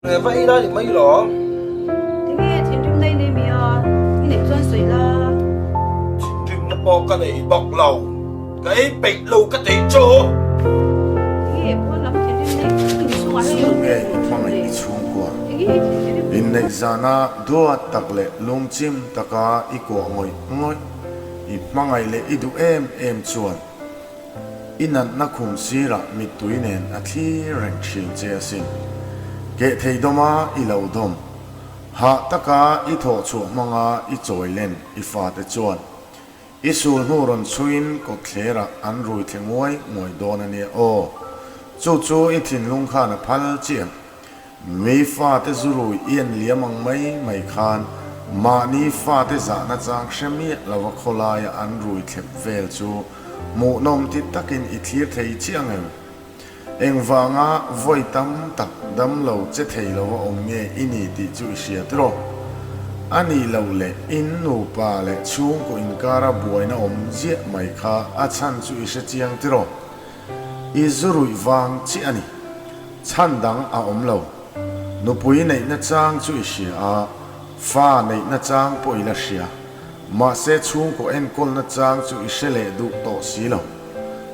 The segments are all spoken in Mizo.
Va ei lai mai lo. Tinge thinrim na i nei mi a, i neih chuan sawi la. Thinrim na pawh ka nei bawk lo, ka ei peih lo ka tei chu. Tinge pawn lam thinrim na i inchhungah hian Chu nge i hmangaih i chhungkua? Inneih zana duat tak leh lungchim taka i kuah ngawih ngawih, i hmangaih leh i duh em em chuan I natna khum sirah mittui nen a thlir reng thin che asin. Keh thei dawma i lo dawm. Hah taka i thawh chhuah hmanga i chawi len i fate chuan i sul hnu rawn chhuiin kawtthlerah an rui thle nguai nguai dawn a nia aw. Chu chu i thinlung khan a phal chiah. Mi fate zurui i en liam ang mai mai khan mahni fate zahna chang hre miah lova khawlaia an rui thlep vel chu hmuhnawm ti takin i thlir thei chiah ang em? Engvanga vawi tam tak damlo che thei lova awm nge i ni tih chu i hria tiraw? A nih loh leh in nupa leh chhungkaw inkara buaina awm ziah mai kha a chhan chu i hre chiang tiraw? I zuruih vang chiah a ni. Chhan dang a awm lo. Nupui neihna chang chu i hria a, fa neihna chang pawh i la hria. Mahse chhungkaw enkawlna chang chu i hre leh duh tawh si lo.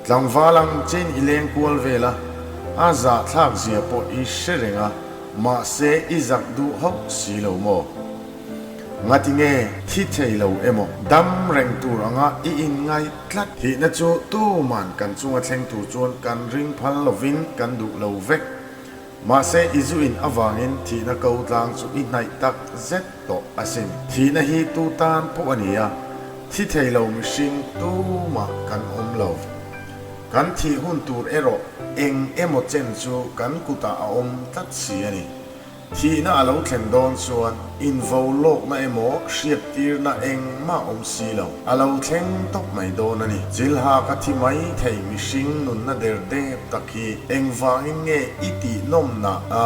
Tlangval ang chein i leng kual vel a, a zahthlak zia pawh i hre reng a, mahse i zak duh hauh si lo maw? Ngati nge thi thei lo emaw? Dam reng tur anga i inngai tlat. Thihna chu tuman kan chunga thleng tur chuan kan ring phal lovin kan duh lo vek. Mahse i zu in avangin thihna ko tlang chu i hnaih tak zet tawh asin. Thihna hi tu tan pawh a ni a, thi thei lo mihring tumah kan awm lo. Kan thih hun tur erawh eng emaw chen chu kan kutah a awm tlat si a ni. Thihna a lo thlen dawn chuan invo lawkna emaw hriattirna engmah awm si lo. A lo thleng tawp mai dawn a ni. Chilha ka thi mai thei mihring nunna der dep tak hi engvangin nge i tih nawmna a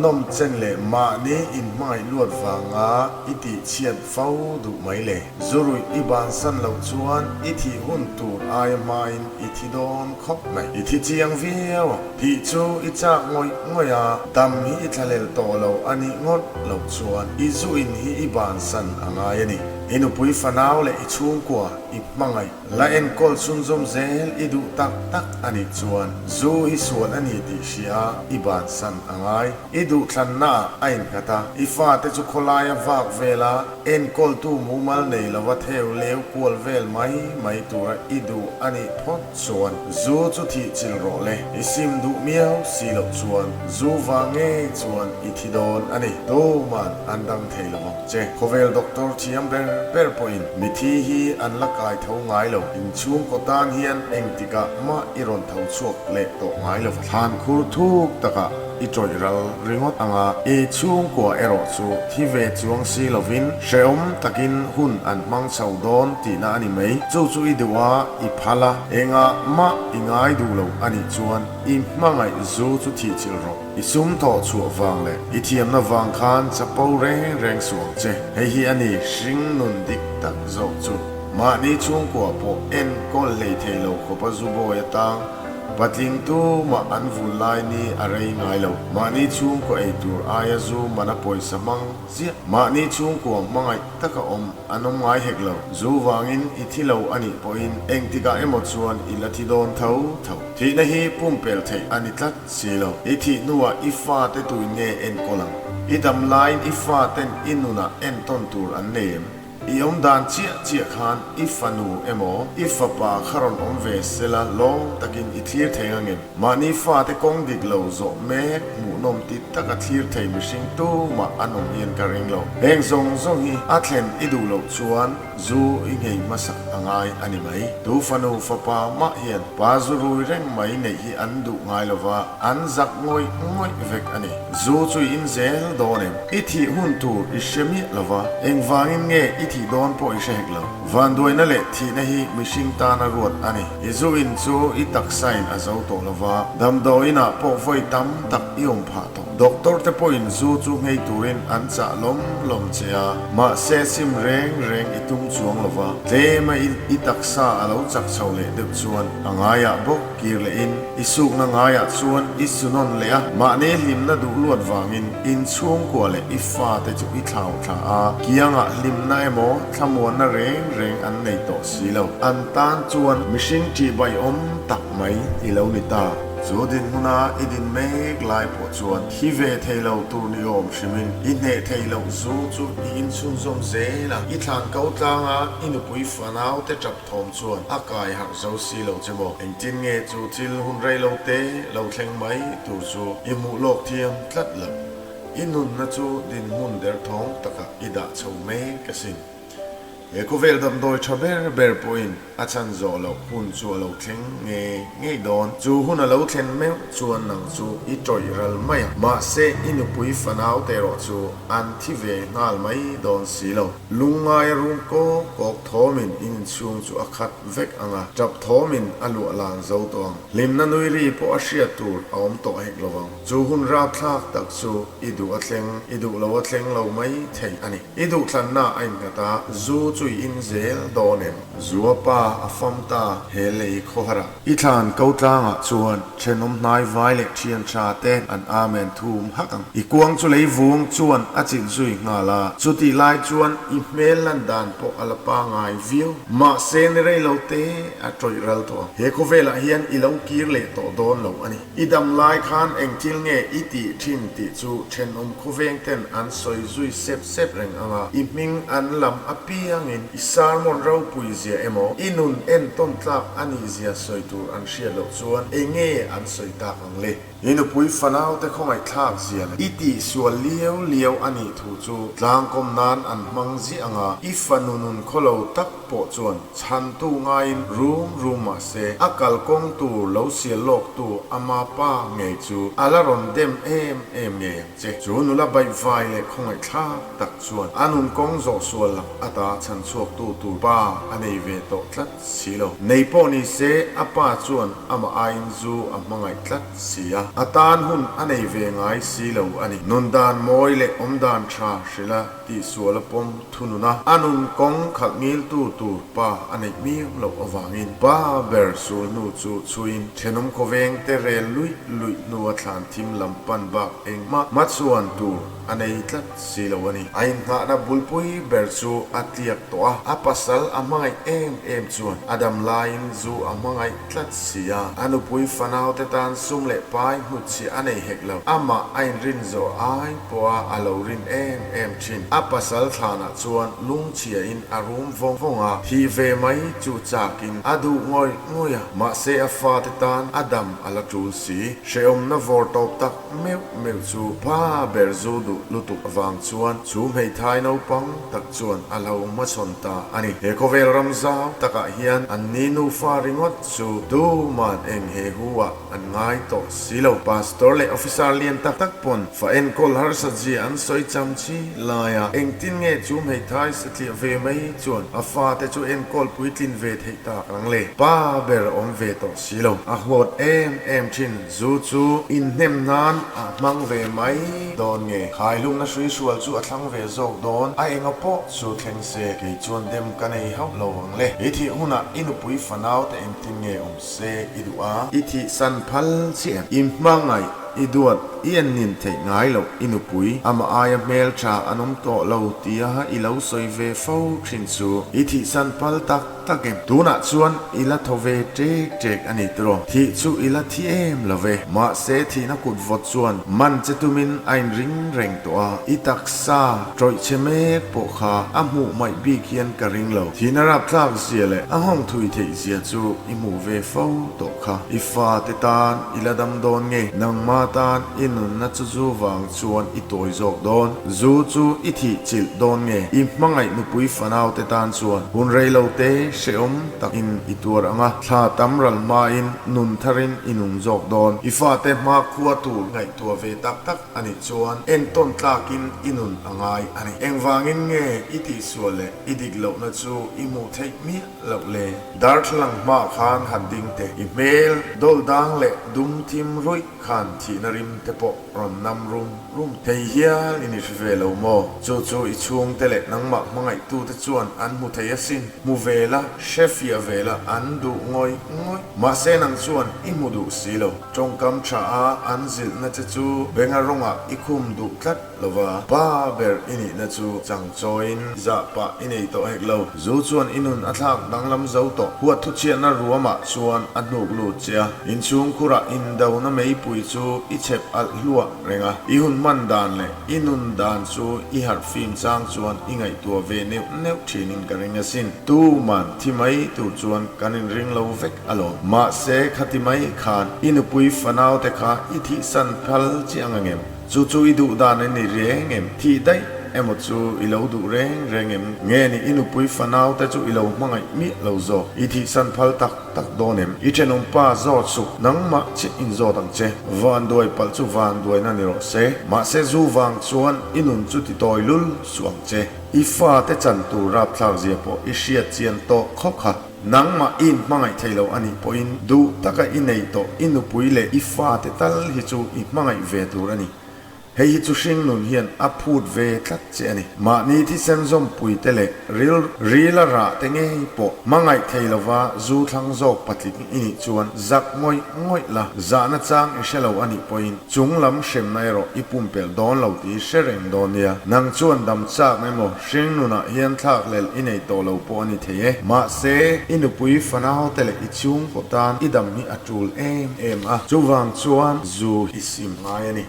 nawm chen leh mahni inhmangaih luat vanga i tih chhiat fo duh mai le? Zuruih i bansan loh chuan i thih hun tur aia hmain i thi dawn khawp mai. I thi chiang viau ang. Thih chu i chak ngawih ngawih a, dam hi i thlalel tawh lo a nih ngawt loh chuan i zu in hi i bansan a ngai a ni. I nupui fanau leh i chhungkua i hmangaih la enkawl chhunzawm zel i duh tak tak a nih chuan zu hi sual a ni tih hria i bansan a ngai. I duhthlanna ah a innghat a, i fate chu khawlaia vak vela enkawltu mumal nei lova theu leu kual vel mai mai tura i duh a nih phawt chuan zu chu thih chil rawh le, i sim duh miau si loh chuan zu vang ngei chuan i thi dawn a ni. Tuman an dang thei lo vang che. Khawvel doctor thiam ber ber pawhin mithi hi an la kai tho ngai lo. Inchhungkaw tan hian engtikah mah i rawn tho chhuak leh tawh ngai lo vang. Thlan khur thuk takah I tawih ral ringawt ang a, i chhungkua erawh chu thi ve chuang si lovin hrehawm takin hun an hmang chho dawn tihna a ni mai. Chu chu i duh a, i phal a, engah mah i ngai duh lo a nih chuan i hmangaih zu chu thih chilh rawh. I sum thawh chhuah vang leh i thiamna vang khan chapo reng reng suh ang che. Hei hi a ni hring nun dik tak zawk chu. Mahni chhungkua pawh enkawl hlei thei lo khawpa zu bawi atang Patling tu mah an vul lai ni a rei ngai lo. Mahni chhungkaw ei tur aia zu mana pawisa hmang ziah. Mahni chhungkua hmangaih taka awm an awm ngai hek lo. Zu vangin i thi lo a nih pawhin engtikah emaw chuan i la thi dawn tho tho. Thihna hi pumpelh theih a ni tlat si lo. I thih hnuah i fate tuin nge enkawl ang? I dam laiin i faten i nunah entawn tur an nei em? I awm dan chiah chiah khan i fanu emaw i fapa kha rawn awm ve sela lawm takin i thlir thei ang em? Mahni fate kawng dik lo zawh mek hmuhnawm ti taka thlir thei mihring tumah an awm hian ka ring lo. Heng zawng zawng hi a thlen i duh loh chuan zu i nghei hmasak a ngai a ni mai. Tu fanu fapa mah hian pa zu rui reng mai neih hi an duh ngai lova, an zak ngawih ngawih vek a ni. Zu chu i in zel dawn em? I thih hun tur i hre miah lo va, engvangin nge i thih dawn pawh i hre hek lo. Vanduaina leh thihna hi mihring tana ruat a ni. I zu in chu i taksain a zo tawh lo va, damdawiinah pawh vawi tam tak i awm phah tawh. Doctor te pawhin zu chu nghei turin an chah lawm lawm che a, mahse sim reng reng i tum chuang lo va, tlema i taksa a lo chak chho leh deuh chuan a ngaiah bawk kir lehin i sukna ngaiah chuan i su nawn leh a, mahni hlimna duh luat vangin in chhungkua leh i fate chu i thlau thla a, kiangah hlimna emaw thlamuanna reng reng an nei tawh si lo. An tan chuan mihring ṭihbaiawm tak mai i lo ni ta. Chu dinhmuna i din mek lai pawh chuan thi ve thei lo tur ni awm hrimin i hneh thei loh zu chu i inchhunzawm zel a, i thlan ko tlanga i nupui fanau te ṭap thawm chuan a kai harh zo si lo che maw? Engtin nge chu thil hun rei lo te lo thleng mai tur chu i hmuh lawk thiam tlat lo? I nunna chu dinhmun derthawng takah i dah chho mek asin. He khawvel damdawi tha ber ber pawhin a chhan zawh loh hun chu a lo thleng ngei ngei dawn. Chu hun a lo thlen meuh chuan nang chu i tawih ral mai a, mahse i nupui fanau te erawh chu an thi ve nghal mai dawn si lo. Lungngaia rum kawk kawk thawmin in inchhung chu a khat vek ang a, tap thawmin a luah lan zo tawh ang. Hlimna nui ri pawh a hriat tur a awm tawh hek lo vang. Chu hun rapthlak tak chu i duh a thleng, i duh lo a thleng lo mai thei a ni. I duhthlanna a innghat a, zu chu i in zel dawn em? Zua pa a fam ta he lei khawhar ah. I thlan ko tlangah chuan thenawm hnai vai leh thian tha te an amen thum hak ang. I kuang chu lei vung chuan a chilh zui nghal a, chutih lai chuan i hmel lan dan pawh a la pangai viau. Mahse ni rei lo te a tawih ral tawh ang. He khawvelah hian i lo kir leh tawh dawn lo a ni. I dam lai khan eng thil nge i tih thin tih chu thenawm khawveng ten an sawi zui sep sep reng ang a, i hming an lam apiangin i sermon ropui zia emaw, i nun entawn tlak a nih zia sawi tur an hriat loh chuan eng nge an sawi tak ang le? I nupui fanau te khawngaihthlak zia leh i tihsual liau liau a nih thu chu tlangkawm nan an hmang ziah ang a, i fanu nun khawlo tak pawh chuan chhantu ngaiin rum rum mah se, a kalkawng tur lo sial lawktu ama pa ngei chu a la rawn dem em em ngei ang che. Chu nula baihvai leh khawngaihthlak tak chuan a nun kawng zawh sual lak ata chhan chhuaktu tur pa a nei ve tawh tlat si lo. Nei pawh ni se, a pa chuan amah aiin zu a hmangaih tlat si a, a tan hun a nei ve ngai si lo a ni. Nun dan mawi leh awmdan tha hrilh a Tihsual a pawm thunun a, a nun kawng khalh ngiltu tur pa a neih miau loh avangin pa ber sul hnu chu chhuiin thenawm khawveng te rel luih luih hnua thlan thim lam pan bak engmah hmachhuan tur a nei tlat si lo a ni. A inngahna bulpui ber chu a tliak tawh a, a pasal a hmangaih em em chuan a dam laiin zu a hmangaih tlat si a, a nupui fanau te tan sum leh pai hnutchhiah a nei hek lo, amah a inrin zawh ai pawha a lo rin em em thin. A pasal thlanah chuan lungchhiain a rum vawng vawng a, thih ve mai chu chakin a duh ngawih ngawih a, mahse a fate tan a dam a la tul si. Hrehawmna vawr tawp tak meuh meuh chu pa ber zu duh lutuk avang chuan chu hmeithai naupang tak chuan a lo hmachhawn ta a ni. He khawvel ram zau takah hian an ni nufa ringawt chu tuman eng he hu ah An ngai tawh si lo. Pastor leh officer lian tak tak pawn fa enkawl harsat zia an sawi cham chi lai a, engtin nge chu hmeithai satliah ve mai chuan a fate chu enkawl puitlin ve theih tak ang le? Pa ber awm ve tawh si lo. A huat em em thin. Zu chu inhnem nan a hmang ve mai dawn nge? Khaihlumna hruihrual chu a thlang ve zawk dawn. A enga pawh chu thleng se, kei chuan dem ka nei hauh lo ang le. I thih hunah i nupui fanau te engtin nge awm Se i duh a. I thihsan phal chiah em? I hmangaih, i duat, i en nin theih ngai loh i nupui, amah aia hmeltha an awm tawh lo tia i lo sawi ve fo thin chu i thihsan phal tak tak em? Tunah chuan i la thaw ve ṭek ṭek a ni tiraw? Thih chu i la thi em lo ve. Mahse thihna kut vawt chuan man che tumin a inring reng tawh a, i taksa tawih chhe mek pawh kha a hmuh hmaih bik hian ka ring lo. Thihna rapthlak zia leh a nghawng thui theih zia chu i hmuh ve fo tawh kha. I fate tan i la dam dawn nge? Nangma tan i nunna chu zu vang chuan i tawi zawk dawn? Zu chu i thih chilh dawn nge? I hmangaih nupui fanau te tan chuan hun rei lo te hrehawm takin i tuar ang a, thla tam ral hmain nun tharin i nung zawk dawn. I fate hmakhua tur ngaihtuah ve tak tak a nih chuan entawn tlakin i nun a ngai a ni. Engvangin nge i tihsual leh i dik lohna chu i hmuh theih miah loh le? Darthlalang hmaah khan han ding teh. I hmel dawlh dang leh dum thim ruih khan thih. thihna rim te pawh rawn nam rum rum thei hial i ni hre ve lo maw? Chu chu i chhungte leh nangmah hmangaihtute chuan an hmu thei asin. Hmu ve la, hre fiah ve la, an duh ngawih ngawih. Mahse nang chuan i hmu duh si lo. Tawngkam tha a an zilhna che chu benga rawngah i khum duh tlat lo va, pa ber i nihna chu changchawiin zah pah i nei tawh hek lo. Zu chuan i nun a thlak danglam zo tawh. Huat thuchhiatna ruamah chuan a hnuk lut che a, inchhung khurah indona meipui chu i chhep alh hluah reng a. I hun hman dan leh i nun dan chu i harh fim chang chuan i ngaihtuah ve neuh neuh thinin ka ring asin. Tuman thi mai tur chuan kan inring lo vek alawm. Mahse khati mai khan i nupui fanaute kha i thihsan phal chiang angem? Chu chu i duh dan a ni reng em? Thih daih emaw chu i lo duh reng reng em? Nge ni i nupui fanaute chu i lo hmangaih miah lo zawk? I thihsan phal tak tak dawn em? I thenawm pa zawt suh, nangmah chiah in zawt ang che. Vanduai palh chu vanduaina ni rawh se. Mahse zu vang chuan i nun chu ti tawi lul suh ang che. I fate chan tur rapthlak zia pawh i hriat chian tawh khawp kha. Nangmah i inhmangaih thei lo a nih pawhin duh taka i nei tawh i nupui leh i fate tal hi chu i hmangaih ve tur a ni. Hei hi chu hringnun hian a phut ve tlat che a ni. Mahni thisen zawmpui te leh ril rila rah te ngei pawh hmangaih thei lova zu thlang zawk patling i nih chuan zak ngawih ngawih la, zahna chang i hre lo a nih pawhin chung lam hremna erawh i pumpelh dawn lo tih i hre reng dawn nia. Nang chuan dam chakna emaw Hringnunah hian thlakhlelh i nei tawh lo pawh a ni thei e. Mahse, i nupui fanaute leh i chhungkaw tan i dam hi a tul em em a, chuvang chuan zu i sim ngai a ni.